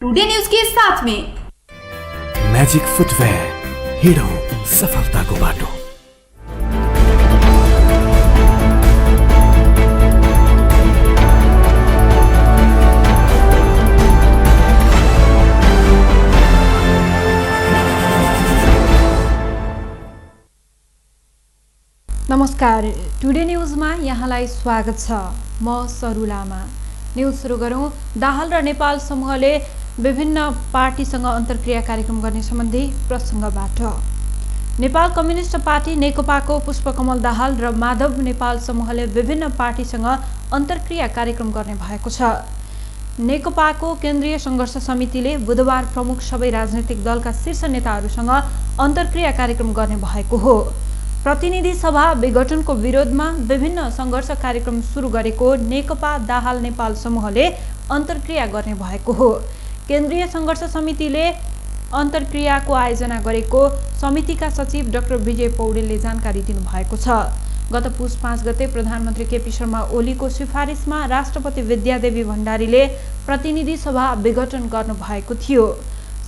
Today news के साथ में मैजिक फुटवेयर, हिँडौँ सफलताको बाटो। नमस्कार, टुडे न्यूजमा यहाँलाई स्वागत छ। म सरु लामा। न्यूज सुरु गरौँ। दाहाल र नेपाल समूहले विभिन्न पार्टीसँग अन्तर्क्रिया कार्यक्रम गर्ने सम्बन्धी प्रसङ्गबाट। नेपाल कम्युनिस्ट पार्टी नेकपाको पुष्पकमल दाहाल र माधव नेपाल समूहले विभिन्न पार्टीसँग अन्तर्क्रिया कार्यक्रम गर्ने भएको छ। नेकपाको केन्द्रीय सङ्घर्ष समितिले बुधबार प्रमुख सबै राजनैतिक दलका शीर्ष नेताहरूसँग अन्तर्क्रिया कार्यक्रम गर्ने भएको हो। प्रतिनिधि सभा विघटनको विरोधमा विभिन्न सङ्घर्ष कार्यक्रम सुरु गरेको नेकपा दाहाल नेपाल समूहले अन्तर्क्रिया गर्ने भएको हो। केन्द्रीय सङ्घर्ष समितिले अन्तर्क्रियाको आयोजना गरेको समितिका सचिव डाक्टर विजय पौडेलले जानकारी दिनुभएको छ। गत पुस 5 गते प्रधानमन्त्री केपी शर्मा ओलीको सिफारिसमा राष्ट्रपति विद्यादेवी भण्डारीले प्रतिनिधि सभा विघटन गर्नुभएको थियो।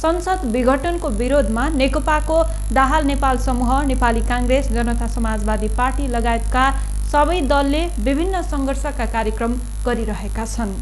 संसद विघटनको विरोधमा नेकपाको दाहाल नेपाल समूह, नेपाली काङ्ग्रेस, जनता समाजवादी पार्टी लगायतका सबै दलले विभिन्न सङ्घर्षका कार्यक्रम गरिरहेका छन्।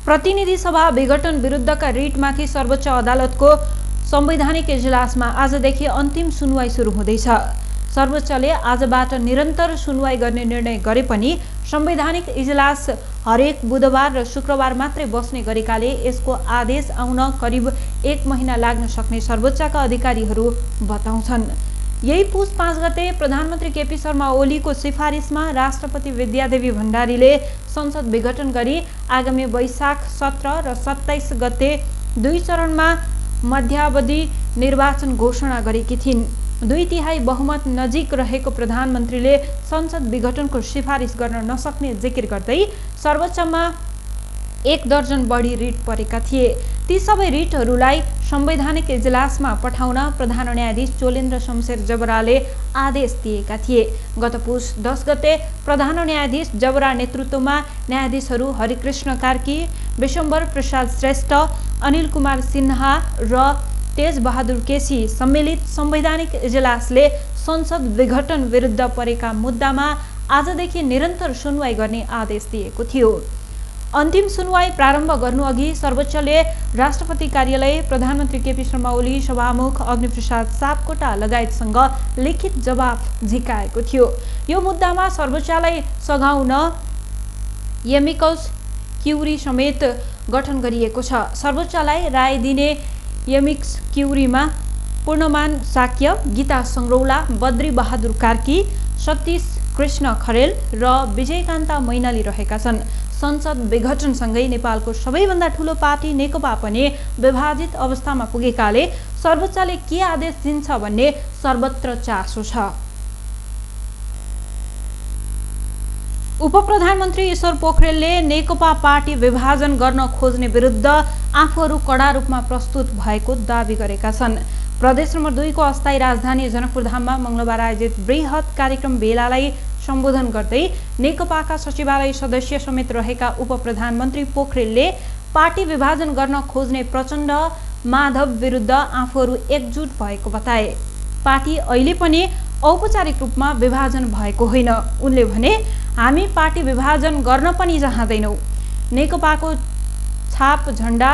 प्रतिनिधि सभा विघटन विरुद्धका रिटमाथि सर्वोच्च अदालतको संवैधानिक इजलासमा आजदेखि अन्तिम सुनवाई सुरु हुँदैछ। सर्वोच्चले आजबाट निरन्तर सुनवाई गर्ने निर्णय गरे पनि संवैधानिक इजलास हरेक बुधबार र शुक्रबार मात्रै बस्ने गरेकाले यसको आदेश आउन करिब 1 महिना लाग्न सक्ने सर्वोच्चका अधिकारीहरू बताउँछन्। यही पुस 5 गते प्रधानमन्त्री केपी शर्मा ओलीको सिफारिसमा राष्ट्रपति विद्यादेवी भण्डारीले संसद विघटन गरी आगामी वैशाख 17 र 27 गते 2 चरणमा मध्यावधि निर्वाचन घोषणा गरेकी थिइन्। 2/3 बहुमत नजिक रहेको प्रधानमन्त्रीले संसद विघटनको सिफारिस गर्न नसक्ने जिकिर गर्दै सर्वोच्चमा 1 दर्जन बढी रिट परेका थिए। ती सबै रिटहरूलाई संवैधानिक इजलासमा पठाउन प्रधान न्यायाधीश चोलेन्द्र शमशेर जबराले आदेश दिएका थिए। गत पुस 10 गते प्रधान न्यायाधीश जबरा नेतृत्वमा न्यायाधीशहरू हरिकृष्ण कार्की, विशम्बर प्रसाद श्रेष्ठ, अनिल कुमार सिन्हा र तेज बहादुर केसी सम्मिलित संवैधानिक इजलासले संसद विघटन विरुद्ध परेका मुद्दामा आजदेखि निरन्तर सुनवाई गर्ने आदेश दिएको थियो। अन्तिम सुनवाई प्रारम्भ गर्नुअघि सर्वोच्चले राष्ट्रपति कार्यालय, प्रधानमन्त्री केपी शर्मा ओली, सभामुख अग्निप्रसाद सापकोटा लगायतसँग लिखित जवाफ झिकाएको थियो। यो मुद्दामा सर्वोच्चलाई सघाउन एमिकस क्युरी समेत गठन गरिएको छ। सर्वोच्चलाई राय दिने एमिकस क्युरीमा पूर्णमान साक्य, गीता सङ्ग्रौला, बद्री बहादुर कार्की, सतीश कृष्ण खरेल र विजयकान्ता मैनाली रहेका छन्। संसद विघटनसँगै नेपालको सबैभन्दा ठूलो पार्टी नेकपा पनि विभाजित अवस्थामा पुगेकाले सर्वोच्चले के आदेश दिन्छ भन्ने सर्वत्र चासो छ। उपप्रधानमन्त्री ईश्वर पोखरेलले नेकपा पार्टी विभाजन गर्न खोज्ने विरुद्ध आफूहरू कडा रूपमा प्रस्तुत भएको दावी गरेका छन्। प्रदेश नम्बर 2 को अस्थायी राजधानी जनकपुरधाममा मंगलबार आयोजित बृहत कार्यक्रम भेलालाई सम्बोधन गर्दै नेकपाका सचिवालय सदस्य समेत रहेका उपप्रधानमन्त्री पोखरेलले पार्टी विभाजन गर्न खोज्ने प्रचण्ड माधव विरुद्ध आफूहरू एकजुट भएको बताए। पार्टी अहिले पनि औपचारिक रूपमा विभाजन भएको होइन। उनले भने, हामी पार्टी विभाजन गर्न पनि चाहदैनौँ। नेकपाको छाप झण्डा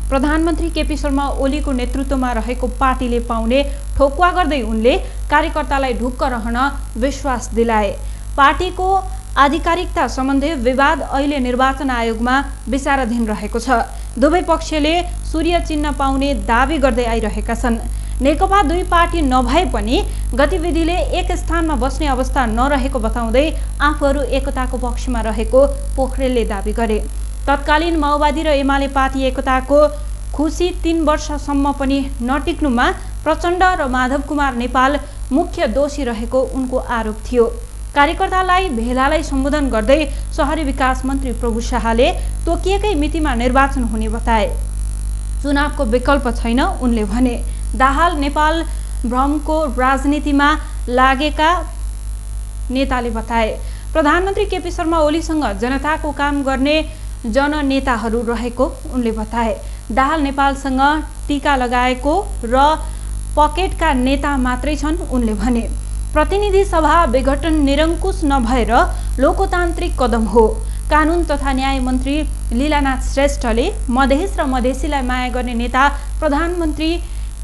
प्रधानमन्त्री केपी शर्मा ओलीको नेतृत्वमा रहेको पार्टीले पाउने ठोकुवा गर्दै उनले कार्यकर्तालाई ढुक्क रहन विश्वास दिलाए। पार्टीको आधिकारिकता सम्बन्धी विवाद अहिले निर्वाचन आयोगमा विचाराधीन रहेको छ। दुवै पक्षले सूर्य चिन्ह पाउने दावी गर्दै आइरहेका छन्। नेकपा 2 पार्टी नभए पनि गतिविधिले एक स्थानमा बस्ने अवस्था नरहेको बताउँदै आफूहरू एकताको पक्षमा रहेको पोखरेलले दावी गरे। तत्कालीन माओवादी र एमाले पार्टी एकताको खुसी 3 वर्षसम्म पनि नटिक्नुमा प्रचण्ड र माधव कुमार नेपाल मुख्य दोषी रहेको उनको आरोप थियो। कार्यकर्तालाई भेलालाई सम्बोधन गर्दै शहरी विकास मन्त्री प्रभु शाहले तोकिएकै मितिमा निर्वाचन हुने बताए। चुनावको विकल्प छैन उनले भने। दाहाल नेपाल भ्रमको राजनीतिमा लागेका नेताले बताए। प्रधानमन्त्री केपी शर्मा ओलीसँग जनताको काम गर्ने जननेताहरू रहेको उनले बताए। दाहाल नेपालसँग टीका लगाएको र पकेटका नेता मात्रै छन् उनले भने। प्रतिनिधि सभा विघटन निरङ्कुश नभएर लोकतान्त्रिक कदम हो। कानुन तथा न्याय मन्त्री लीलानाथ श्रेष्ठले मधेस र मधेसीलाई माया गर्ने नेता प्रधानमन्त्री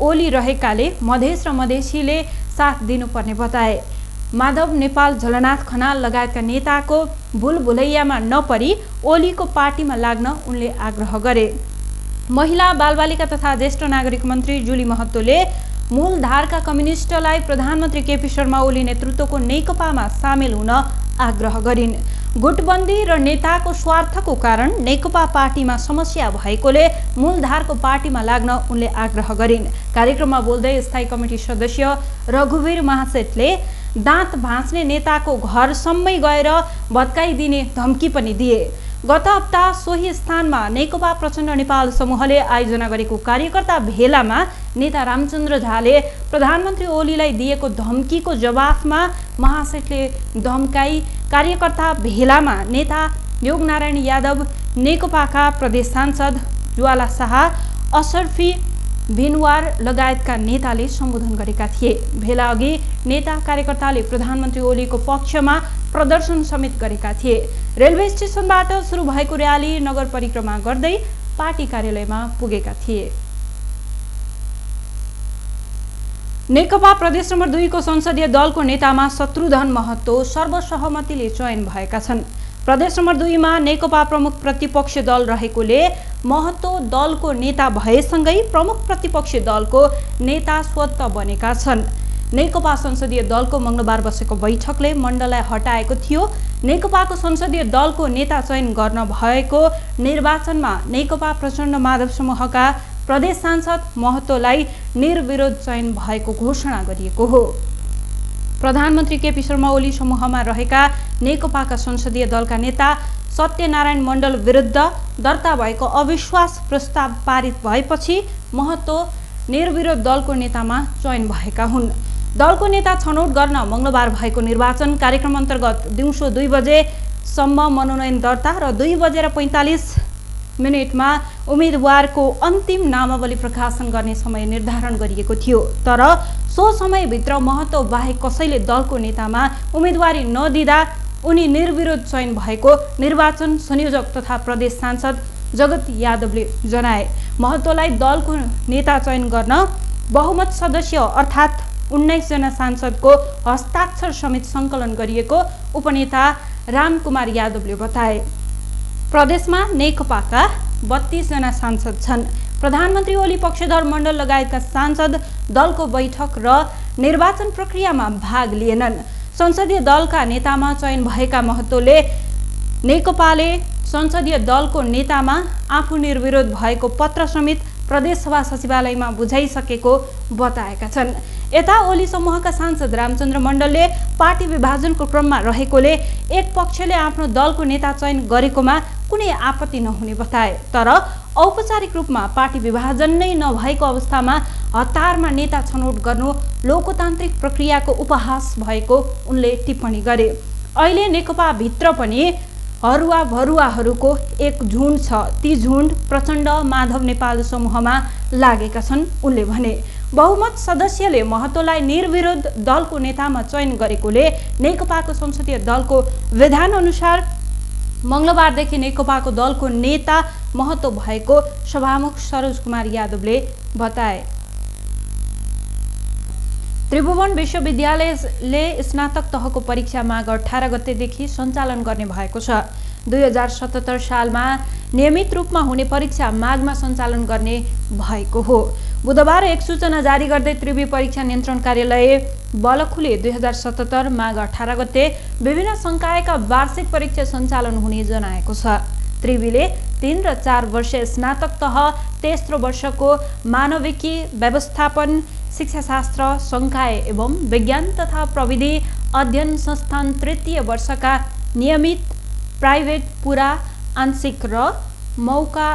ओली रहेकाले मधेस र मधेसीले साथ दिनुपर्ने बताए। माधव नेपाल, झलनाथ खनाल लगायतका नेताको भुलभुलैयामा नपरी ओलीको पार्टीमा लाग्न उनले आग्रह गरे। महिला बालबालिका तथा ज्येष्ठ नागरिक मन्त्री जुली महतोले मूलधारका कम्युनिस्टलाई प्रधानमन्त्री केपी शर्मा ओली नेतृत्वको नेकपामा सामेल हुन आग्रह गरिन्। गुटबन्दी र नेताको स्वार्थको कारण नेकपा पार्टीमा समस्या भएकोले मूलधारको पार्टीमा लाग्न उनले आग्रह गरिन्। कार्यक्रममा बोल्दै स्थायी कमिटी सदस्य रघुवीर महासेठले दाँत भाँच्ने नेताको घरसम्मै गएर भत्काइदिने धम्की पनि दिए। गत हप्ता सोही स्थानमा नेकपा प्रचण्ड नेपाल समूहले आयोजना गरेको कार्यकर्ता भेलामा नेता रामचन्द्र झाले प्रधानमन्त्री ओलीलाई दिएको धम्कीको जवाफमा महासेठले धम्काई कार्यकर्ता भेलामा नेता योगनारायण यादव, नेकपाका प्रदेश सांसद ज्वाला शाह, अशरफी भिनवार लगायतका नेताले सम्बोधन गरेका थिए। भेला अघि नेता कार्यकर्ताले प्रधानमन्त्री ओलीको पक्षमा प्रदर्शन समेत गरेका थिए। रेलवे स्टेसनबाट सुरु भएको र्याली नगर परिक्रमा गर्दै पार्टी कार्यालयमा पुगेका थिए। नेकपा प्रदेश नम्बर 2 को संसदीय दलको नेतामा शत्रुधन महतो सर्वसहमतिले चयन भएका छन्। प्रदेश नम्बर 2 मा नेकपा प्रमुख प्रतिपक्षी दल रहेकोले महतो दलको नेता भएसँगै प्रमुख प्रतिपक्षी दलको नेता स्वतः बनेका छन्। नेकपा संसदीय दलको मंगलबार बसेको बैठकले मण्डललाई हटाएको थियो। नेकपाको संसदीय दलको नेता चयन गर्न भएको निर्वाचनमा नेकपा प्रचण्ड माधव समूहका प्रदेश सांसद महतोलाई निर्विरोध चयन भएको घोषणा गरिएको हो। प्रधानमन्त्री केपी शर्मा ओली समूहमा रहेका नेकपाका संसदीय दलका नेता सत्यनारायण मण्डल विरुद्ध दर्ता भएको अविश्वास प्रस्ताव पारित भएपछि महतो निर्विरोध दलको नेतामा चयन भएका हुन्। दलको नेता छनौट गर्न मंगलबार भएको निर्वाचन कार्यक्रम अन्तर्गत दिउँसो 2 बजेसम्म मनोनयन दर्ता र 2:45 मा उम्मेदवारको अन्तिम नामावली प्रकाशन गर्ने समय निर्धारण गरिएको थियो। तर सो समयभित्र महतो बाहेक कसैले दलको नेतामा उम्मेदवारी नदिँदा उनी निर्विरोध चयन भएको निर्वाचन संयोजक तथा प्रदेश सांसद जगत यादवले जनाए। महतोलाई दलको नेता चयन गर्न बहुमत सदस्य अर्थात् 19 जना सांसदको हस्ताक्षर समेत संकलन गरिएको उपनेता रामकुमार यादवले बताए। प्रदेशमा नेकपाका 32 जना सांसद छन्। प्रधानमन्त्री ओली पक्षधर मण्डल लगायतका सांसद दलको बैठक र निर्वाचन प्रक्रियामा भाग लिएनन्। संसदीय दलका नेतामा चयन भएका महतोले नेकपाले संसदीय दलको नेतामा आफू निर्विरोध भएको पत्र समेत प्रदेशसभा सचिवालयमा बुझाइसकेको बताएका छन्। यता ओली समूहका सांसद रामचन्द्र मण्डलले पार्टी विभाजनको क्रममा रहेकोले एक पक्षले आफ्नो दलको नेता चयन गरेकोमा कुनै आपत्ति नहुने बताए। तर औपचारिक रूपमा पार्टी विभाजन नै नभएको अवस्थामा हतारमा नेता छनौट गर्नु लोकतान्त्रिक प्रक्रियाको उपहास भएको उनले टिप्पणी गरे। अहिले नेकपा भित्र पनि हरुवा भरुवाहरूको एक झुन्ड छ। ती झुन्ड प्रचण्ड माधव नेपाल समूहमा लागेका छन् उनले भने। बहुमत सदस्यले महतोलाई निर्विरोध दलको नेतामा चयन गरेकोले नेकपाको संसदीय दलको विधान अनुसार मंगलबारदेखि नेकपाको दलको नेता महतो भएको सभामुख सरोज कुमार यादवले बताए। त्रिभुवन विश्वविद्यालयले स्नातक तहको परीक्षा माघ 18 गतेदेखि सञ्चालन गर्ने भएको छ। 2077 सालमा नियमित रूपमा हुने परीक्षा माघमा सञ्चालन गर्ने भएको हो। बुधबार एक सूचना जारी गर्दै त्रिवी परीक्षा नियन्त्रण कार्यालय बलखुले 2077 माघ 18 गते विभिन्न संकायका वार्षिक परीक्षा सञ्चालन हुने जनाएको छ। त्रिवीले 3 र 4 वर्षीय स्नातक तह, तेस्रो वर्षको मानविकी, व्यवस्थापन, शिक्षाशास्त्र संकाय एवं विज्ञान तथा प्रविधि अध्ययन संस्थान तृतीय वर्षका नियमित, प्राइभेट, पूरा, आंशिक र मौका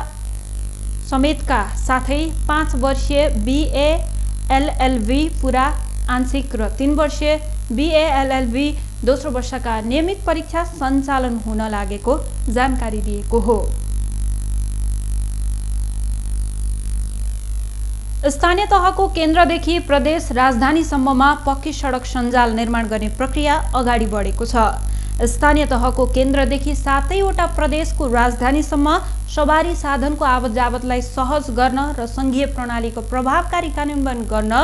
समेतका साथै 5 वर्षीय बीए एलएलबी पूरा, आंशिक र 3 वर्षीय बीए एलएलबी दोस्रो वर्षका नियमित परीक्षा सञ्चालन हुन लागेको जानकारी दिएको हो। स्थानीय तहको केन्द्रदेखि प्रदेश राजधानीसम्ममा पक्की सडक सञ्जाल निर्माण गर्ने प्रक्रिया अगाडि बढेको छ। स्थानीय तहको केन्द्रदेखि 7वटा प्रदेशको राजधानीसम्म सवारी साधनको आवत जावतलाई सहज गर्न र सङ्घीय प्रणालीको प्रभावकारी कार्यान्वयन गर्न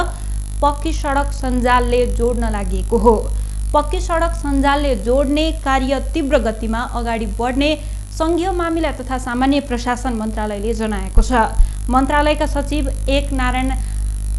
पक्की सडक सञ्जालले जोड्न लागि हो। पक्की सडक सञ्जालले जोड्ने कार्य तीव्र गतिमा अगाडि बढ्ने सङ्घीय मामिला तथा सामान्य प्रशासन मन्त्रालयले जनाएको छ। मन्त्रालयका सचिव एक नारायण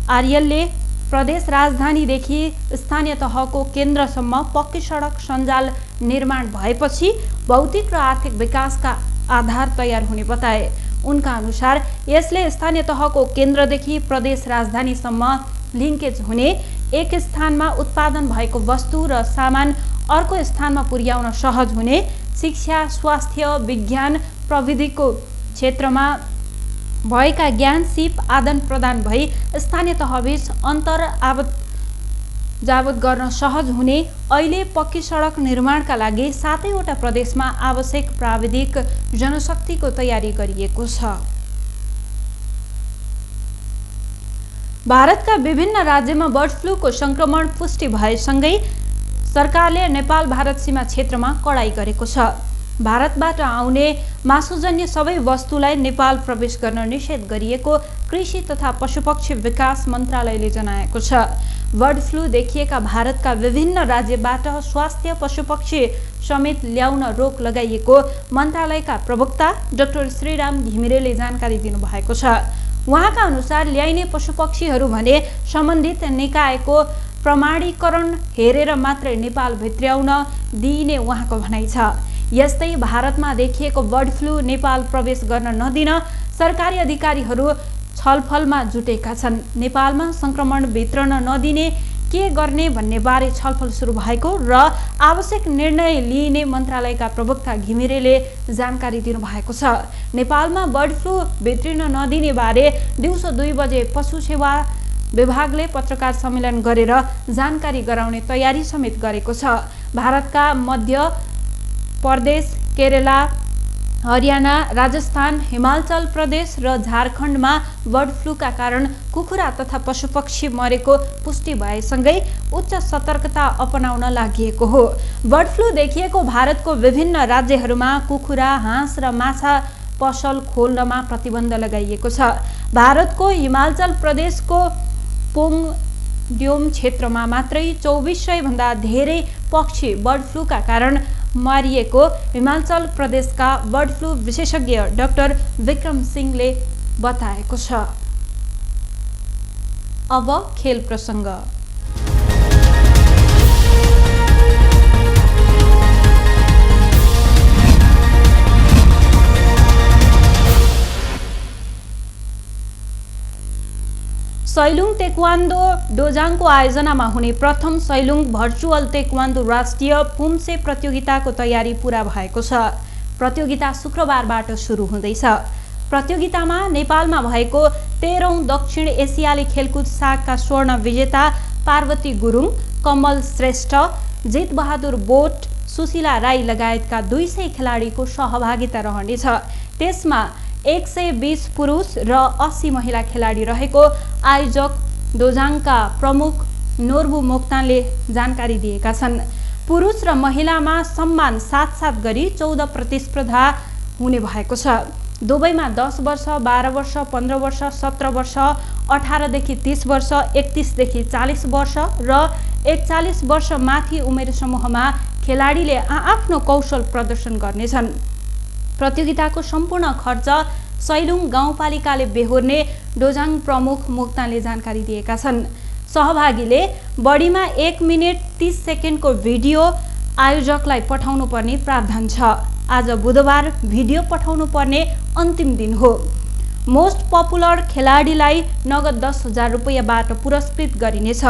आर्यले प्रदेश राजधानीदेखि स्थानीय तहको केन्द्रसम्म पक्की सडक सञ्जाल निर्माण भएपछि भौतिक र आर्थिक विकासका आधार तयार हुने बताए। उनका अनुसार यसले स्थानीय तहको केन्द्रदेखि प्रदेश राजधानीसम्म लिङ्केज हुने, एक स्थानमा उत्पादन भएको वस्तु र सामान अर्को स्थानमा पुर्याउन सहज हुने, शिक्षा, स्वास्थ्य, विज्ञान, प्रविधिको क्षेत्रमा भएका ज्ञान सिप आदान प्रदान भई स्थानीय तहबीच अन्तर आवत जावत गर्न सहज हुने। अहिले पक्की सडक निर्माणका लागि 7वटा प्रदेशमा आवश्यक प्राविधिक जनशक्तिको तयारी गरिएको छ। भारतका विभिन्न राज्यमा बर्ड फ्लूको संक्रमण पुष्टि भएसँगै सरकारले नेपाल भारत सीमा क्षेत्रमा कडाई गरेको छ। भारतबाट आउने मासुजन्य सबै वस्तुलाई नेपाल प्रवेश गर्न निषेध गरिएको कृषि तथा पशुपक्षी विकास मन्त्रालयले जनाएको छ। बर्ड फ्लू देखिएका भारतका विभिन्न राज्यबाट स्वास्थ्य पशुपक्षी समेत ल्याउन रोक लगाइएको मन्त्रालयका प्रवक्ता डाक्टर श्रीराम घिमिरेले जानकारी दिनुभएको छ। उहाँका अनुसार ल्याइने पशुपक्षीहरू भने सम्बन्धित निकायको प्रमाणीकरण हेरेर मात्रै नेपाल भित्र्याउन दिइने उहाँको भनाइ छ। यस्तै भारतमा देखिएको बर्ड फ्लू नेपाल प्रवेश गर्न नदिन सरकारी अधिकारीहरू छलफलमा जुटेका छन्। नेपालमा संक्रमण भित्रन नदिने के गर्ने भन्ने बारे छलफल सुरु भएको र आवश्यक निर्णय लिइने मन्त्रालयका प्रवक्ता घिमिरेले जानकारी दिनुभएको छ। नेपालमा बर्ड फ्लू भित्रिन नदिने बारे दिउँसो 2 बजे पशु सेवा विभागले पत्रकार सम्मेलन गरेर जानकारी गराउने तयारी समेत गरेको छ। भारतका मध्य प्रदेश, केरला, हरियाणा, राजस्थान, हिमाचल प्रदेश र झारखण्डमा बर्ड फ्लूका कारण कुखुरा तथा पशुपक्षी मरेको पुष्टि भएसँगै उच्च सतर्कता अपनाउन लागि हो। बर्ड फ्लू देखिएको भारतको विभिन्न राज्यहरूमा कुखुरा, हाँस र माछा पसल खोल्नमा प्रतिबन्ध लगाइएको छ। भारतको हिमाचल प्रदेशको पोङड्योम क्षेत्रमा मात्रै 2400 भन्दा धेरै पक्षी बर्ड फ्लूका कारण मारिएको हिमाचल प्रदेशका बर्ड फ्लू विशेषज्ञ डाक्टर विक्रम सिंहले बताएको छ। अब खेल प्रसङ्ग। सैलुङ तेक्वान्डो डोजाङको आयोजनामा हुने प्रथम सैलुङ भर्चुअल तेक्वान्डो राष्ट्रिय पुम्से प्रतियोगिताको तयारी पूरा भएको छ। प्रतियोगिता शुक्रबारबाट सुरु हुँदैछ। प्रतियोगितामा नेपालमा भएको 13औं दक्षिण एसियाली खेलकुद सागका स्वर्ण विजेता पार्वती गुरुङ, कमल श्रेष्ठ, जित बहादुर बोट, सुशीला राई लगायतका 200 खेलाडीको सहभागिता रहनेछ। त्यसमा 120 पुरुष र 80 महिला खेलाडी रहेको आयोजक डोजाङका प्रमुख नोर्बु मोक्तानले जानकारी दिएका छन्। पुरुष र महिलामा सम्मान साथ गरी 14 प्रतिस्पर्धा हुने भएको छ। दुवैमा 10 वर्ष, 12 वर्ष, 15 वर्ष, 17 वर्ष, 18 देखि 30 वर्ष, 31 देखि 40 वर्ष र 41 वर्ष माथि उमेर समूहमा खेलाडीले आफ्नो कौशल प्रदर्शन गर्नेछन्। प्रतियोगिताको सम्पूर्ण खर्च सैलुङ गाउँपालिकाले बेहोर्ने डोजाङ प्रमुख मोक्तानले जानकारी दिएका छन्। सहभागीले बढीमा 1 मिनेट 30 सेकेन्डको भिडियो आयोजकलाई पठाउनु पर्ने प्रावधान छ। आज बुधबार भिडियो पठाउनु पर्ने अन्तिम दिन हो। मोस्ट पपुलर खेलाडीलाई नगद 10,000 रुपैयाँबाट पुरस्कृत गरिनेछ।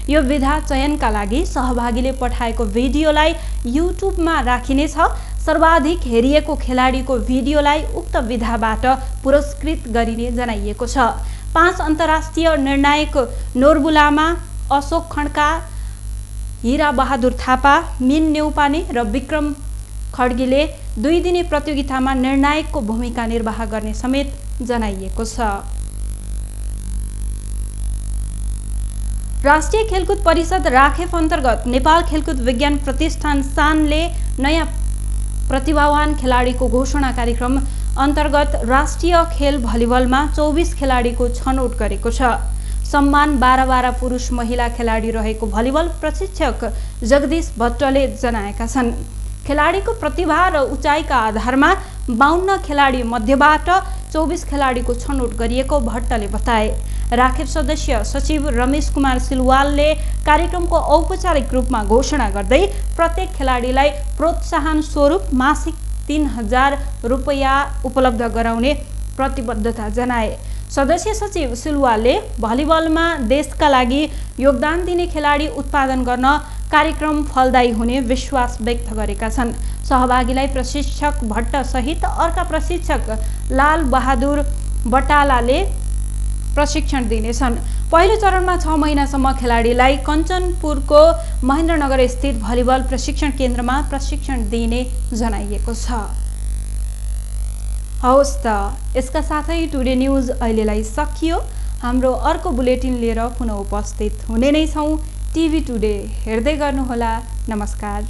यो विधा चयनका लागि सहभागीले पठाएको भिडियोलाई युट्युबमा राखिनेछ। सर्वाधिक हेरिएको खेलाडीको भिडियोलाई उक्त विधाबाट पुरस्कृत गरिने जनाइएको छ। 5 अन्तर्राष्ट्रिय निर्णायक नोर्बु लामा, अशोक खड्का, हिरा बहादुर थापा, मिन नेउपाने र विक्रम खड्गीले 2 दिने प्रतियोगितामा निर्णायकको भूमिका निर्वाह गर्ने समेत जनाइएको छ। राष्ट्रिय खेलकुद परिषद राखेफ अन्तर्गत नेपाल खेलकुद विज्ञान प्रतिष्ठान सानले नयाँ प्रतिभावान खेलाडीको घोषणा कार्यक्रम अन्तर्गत राष्ट्रिय खेल भलिबलमा 24 खेलाडीको छनौट गरेको छ। सम्मान 12 पुरुष महिला खेलाडी रहेको भलिबल प्रशिक्षक जगदीश भट्टले जनाएका छन्। खेलाडीको प्रतिभा र उचाइका आधारमा 52 खेलाडी मध्येबाट 24 खेलाडीको छनौट गरिएको भट्टले बताए। राखेफ सदस्य सचिव रमेश कुमार सिलवालले कार्यक्रमको औपचारिक रूपमा घोषणा गर्दै प्रत्येक खेलाडीलाई प्रोत्साहन स्वरूप मासिक 3000 रुपैयाँ उपलब्ध गराउने प्रतिबद्धता जनाए। सदस्य सचिव सिलवालले भलिबलमा देशका लागि योगदान दिने खेलाडी उत्पादन गर्न कार्यक्रम फलदायी हुने विश्वास व्यक्त गरेका छन्। सहभागीलाई प्रशिक्षक भट्ट सहित अर्का प्रशिक्षक लाल बहादुर बटालाले प्रशिक्षण दिनेछन्। पहिलो चरणमा 6 महिनासम्म खेलाडीलाई कञ्चनपुरको महेन्द्रनगर स्थित भलिबल प्रशिक्षण केन्द्रमा प्रशिक्षण दिने जनाइएको छ। हवस् त, यसका साथै टुडे न्युज अहिलेलाई सकियो। हाम्रो अर्को बुलेटिन लिएर पुनः उपस्थित हुने नै छौँ। टिभी टुडे हेर्दै गर्नुहोला। नमस्कार।